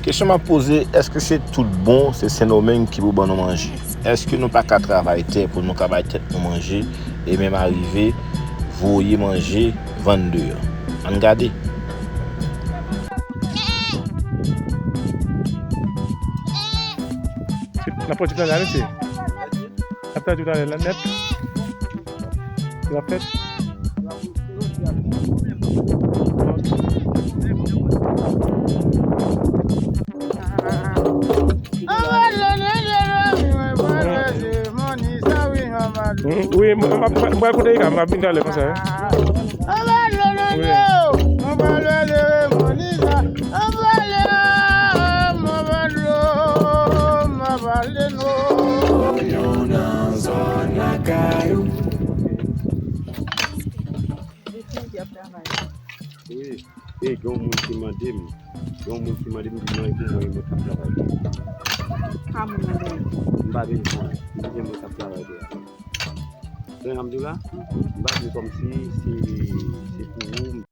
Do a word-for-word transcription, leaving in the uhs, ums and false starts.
Kesyon m ap poze, èske se tout bon se Sendomeng ki pou ban nou manje? Èske nou pa ka travay tè pou nou ka bay tèt nou manje e menm arive voye manje vann deyò? Ann gade. N ap pran ti planja, mesye. N ap pran ti planja la nèt. Sa ap fèt. Wi, mwen, mwen, mwen, mwen koute Ika, mwen vin talè konsa, wi. Wi. Wi. E gen yon moun ki mande m, gen yon moun ki mande m, di mwen pou mwen, mwen k ap travay. Ka moun nan gen? M pa vin pou li, li gen mwen k ap travay pou li. Tande sa m di w la? M pa di kòmsi se, se pou ou.